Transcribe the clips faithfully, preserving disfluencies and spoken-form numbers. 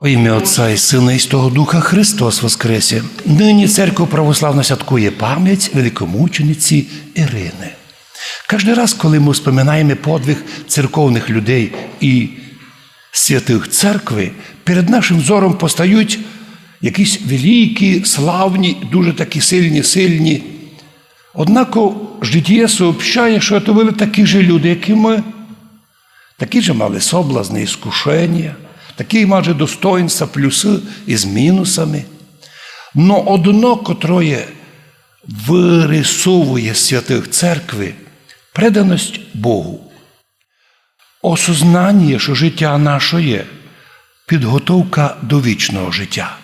Во імя Отця і Сына і Святого Духа. Христос воскресе! Нині Церква православна святкує память великомучениці Ірины. Каждый раз, коли мы вспоминаєме подвиг церковных людей і святых Церкви, перед нашым взором постають якісь великі, славні, дуже такі сильні, сильні. Однако житіє сообщає, што то были такі же люди, як і мы. Такі же мали соблазны, іскушенія, такі мали достоїнства, плюсы із мінусами. Но одно, котроє вырисовує святых Церкви: преданость Богу. Осознаніє, што житя нашоє — підготовка до вічного житя.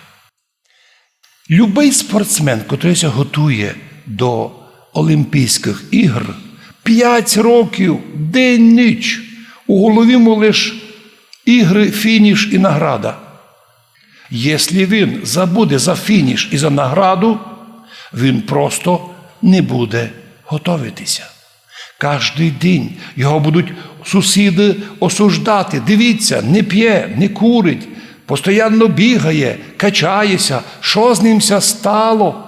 Любый спортсмен, котрый ся готує до Олімпійськых ігр, пять років, день, ніч, у голові му лиш ігры, фініш і награда. Єсли він забуде за фініш і за награду, він просто не буде готовити ся. Каждый день його будуть сусіды осуждати: «Дивіться, не пє, не курить, постоянно бігає, качає ся, што з ним ся стало?»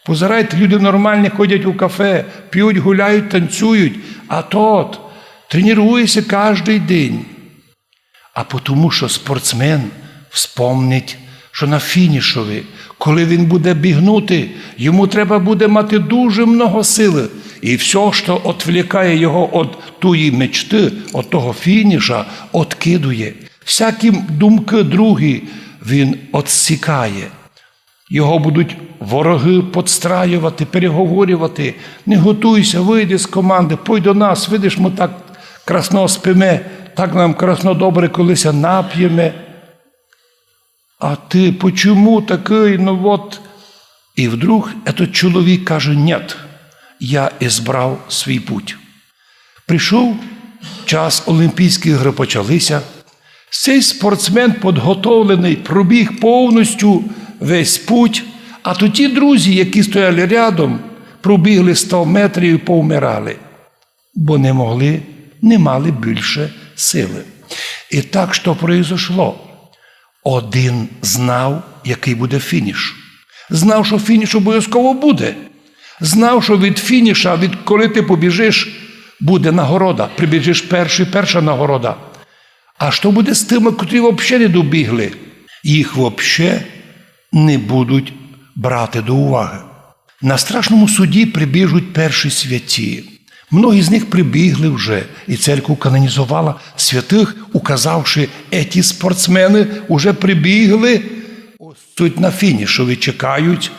Позирайте, люди нормальні ходять у кафе, пють, гуляють, танцюють, а тот тренує ся каждый день. А потому што спортсмен вспомнить, што на фінішови, коли він буде бігнути, йому треба буде мати дуже много силы. І всьо, што отвлікає його од тої мечты, од того фініша, откидує. Всякі думкы другі він отсікає. Його будуть ворогы подстраювати, переговорювати: «Не готуй ся, выйди з команды, пой до нас, видиш, мы так красно спиме, так нам красно добре, коли ся напєме. А ты почему такый, ну вот?» І вдруг этот чоловік каже: «Нет, я избрав свій путь». Прийшов час, Олімпійські ігры почали ся. Сей спортсмен подготовленый пробіг повністю весь путь, а то ті друзі, які стояли рядом, пробігли сто метрів і повмирали, бо не могли, не мали більше силы. І так, што произошло? Один знав, якый буде фініш. Знав, што фініш обовязково буде. Знав, што від фініша, від, коли ты побіжиш, буде нагорода. Прибіжиш першый — перша нагорода. А што буде з тыма, котрі вообще не добігли? Їх вообще не будуть брати до уваги. На страшному суді прибіжуть перші святі. Многі з них прибігли вже, і церква канонізовала святых, указавши: «Еті спортсмены уже прибігли, ось суть на фінішови, чекають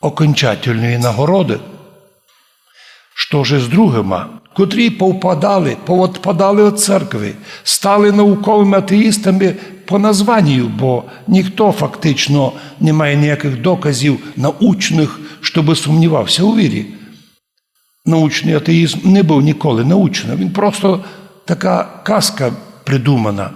окончательної нагороды». Што же з другыма, котрі повпадали, поводпадали од церкви, стали науковыми атеїстами по названію, бо ніхто фактично не має ніякых доказів научных, щобы сумнівав ся у вірі. Научный атеїзм не быв ніколи научным, він просто така казка придумана.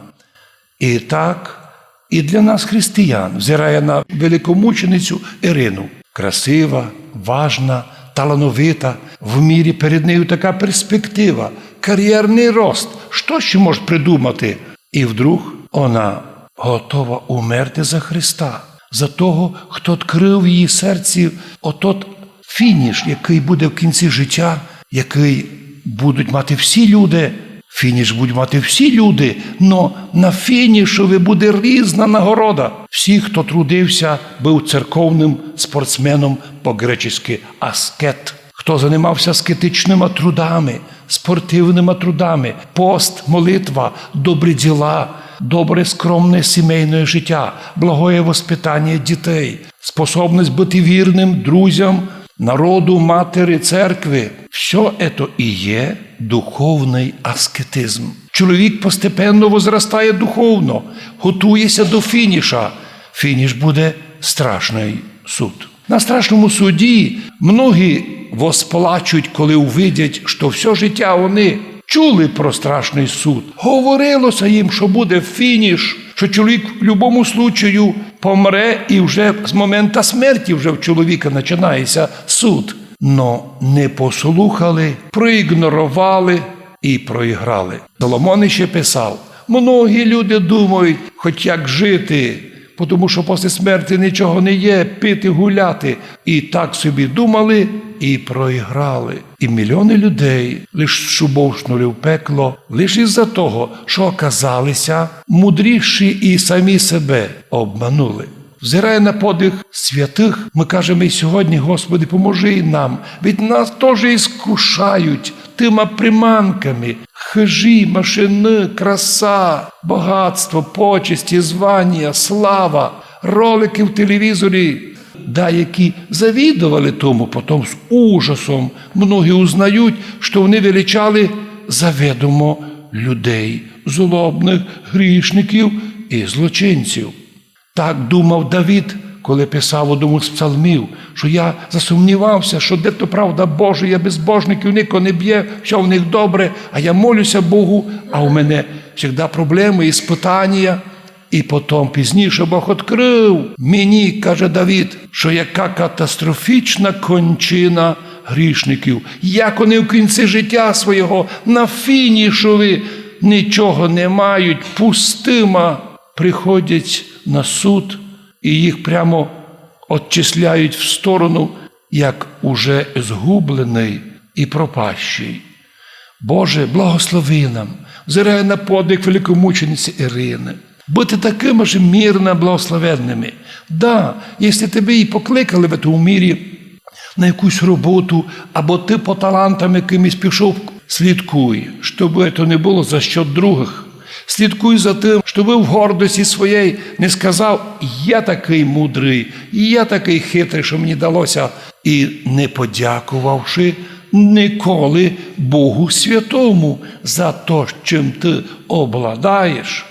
І так і для нас, християн, взирає на великомученицю Ірину. Красива, важна, талановита, в мірі перед нею така перспектива, карєрный рост. Што ще мож придумати? І вдруг она готова умерти за Христа, за того, хто открыв в її серці отот фініш, якый буде в кінці життя, якый будуть мати всі люди. Фініш будуть мати всі люди, но на фінішови буде різна нагорода. Всі, хто трудив ся, быв церковным спортсменом, по-гречески аскет, хто занимав ся аскетичныма трудами, спортивныма трудами: пост, молитва, добрі діла, добре скромне сімейне життя, благоє воспитаніє дітей, способность быти вірным друзям, народу, матери, церкви. Всьо ето і є духовный аскетизм. Чоловік постепенно возрастає духовно, готує ся до фініша. Фініш буде страшный суд. На страшному суді многі восплачуть, коли увидять, што всьо життя они чули про страшный суд. Говорило ся їм, што буде фініш, што чоловік в любому случаю помре, і вже з момента смерті вже в чоловіка починається суд. Но не послухали, проігнорували і проіграли. Соломон іще писав: многі люди думають, хоч як жити, тому що після смерті нічого не є, пити, гуляти. І так собі думали і проіграли. І мільйони людей лиш шубовшнули в пекло, лиш із-за того, що оказалися мудріші і самі себе обманули. Взирає на подвиг святих, ми кажемо і сьогодні: Господи, поможи нам, ведь нас теж іскушають тыма приманками: хыжі, машины, краса, богатство, почесті, званя, слава, ролики в телевізорі. Деякі завідували тому, потім з ужасом многі узнають, що вони величали заведомо людей злобных, грішників і злочинців. Так думав Давид, коли писав одному з псалмів, що: «Я засумнівався, що де то правда Божа, я безбожників, нико не б'є, всьо в них добре, а я молюся Богу, а у мене завжди проблеми, іспытанія». І потім пізніше Бог відкрив мені, каже Давид, що яка катастрофічна кончина грішників, як вони в кінці життя свого на фінішови нічого не мають, пустыма приходять на суд, і їх прямо отчисляють в сторону, як уже згублений і пропащий. Боже, благослови нам, взирає на подвиг великомучениці Ірины, быти такыми ж мирно благословенными. Да, якщо тебе і покликали в этом мірі на якусь роботу, або ти по талантам якимось пішов, слідкуй, щоб це не було за счет других. Слідкуй за тим, щоб в гордості своєй не сказав: «Я такий мудрий, я такий хитрий, що мені далося», і не подякувавши ніколи Богу святому за то, чим ти обладаєш.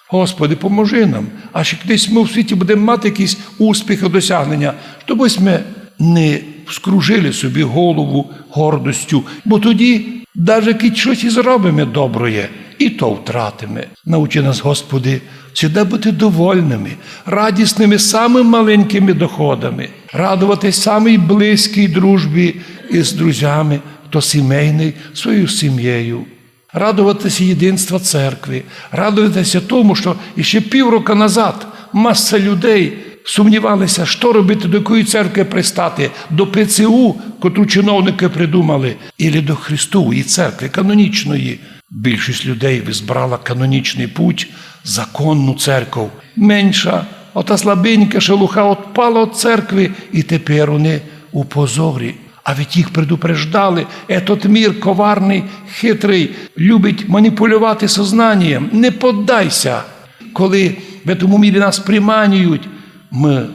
Господи, поможи нам, а ще десь ми в світі будемо мати якісь успіхи, досягнення, щоб ось ми не вскружили собі голову гордостю, бо тоді, даже кідь щось і зробиме доброє, і то втратиме. Научи нас, Господи, всегда бути довольными, радісными самым маленькими доходами, радоватись самій близькій дружбі із друзями, хто сімейний, своєю сім'єю, радоватися єдинства церкви, радоватися тому, що іще півроку назад маса людей сумнівалися, що робити, до якої церкви пристати, до П Ц У, котру чиновники придумали, или до Христової церкви канонічної. Більшість людей визбрала канонічний путь, законну церков. Менша, ота слабенька шелуха отпала від церкви, і тепер вони у позорі. А ведь їх предупреждали: «Етот мір коварний, хитрий, любить маніпулювати сознанієм. Не поддайся». Коли в этому мірі нас приманюють, ми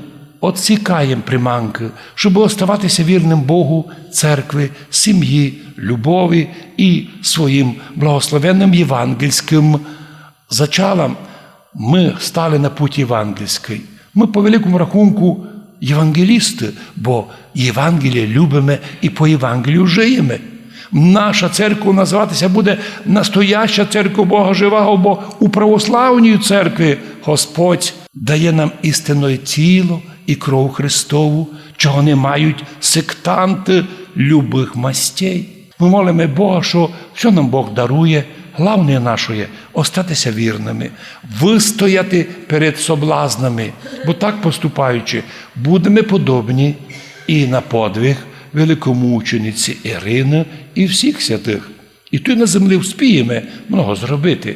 отсікаєм приманки, щоб оставатися вірным Богу, церкви, сім'ї, любові і своїм благословенным євангельськым зачалам. Ми стали на путь євангельський. Ми по великому рахунку євангелісты, бо Євангеліє любиме і по Євангелію жиєме. Наша церква називатися буде настояща церква Бога живого, бо у православній церкві Господь дає нам істинне тіло і кров Христову, чого не мають сектанты любых мастей. Мы молиме Бога, што всьо нам Бог дарує, главне нашоє — остатися вірными, выстояти перед соблазнами, бо так поступаючи, будеме подобні і на подвиг великомучениці Ірины і всіх святых. І туй на землі вспієме много зробити,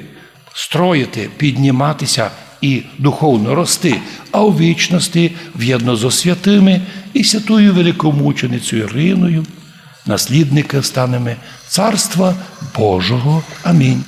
строїти, підніматися і духовно рости, а у вічности вєдно зо святыми і святою великомученицею Іриною наслідникы станеме Царства Божого. Амінь.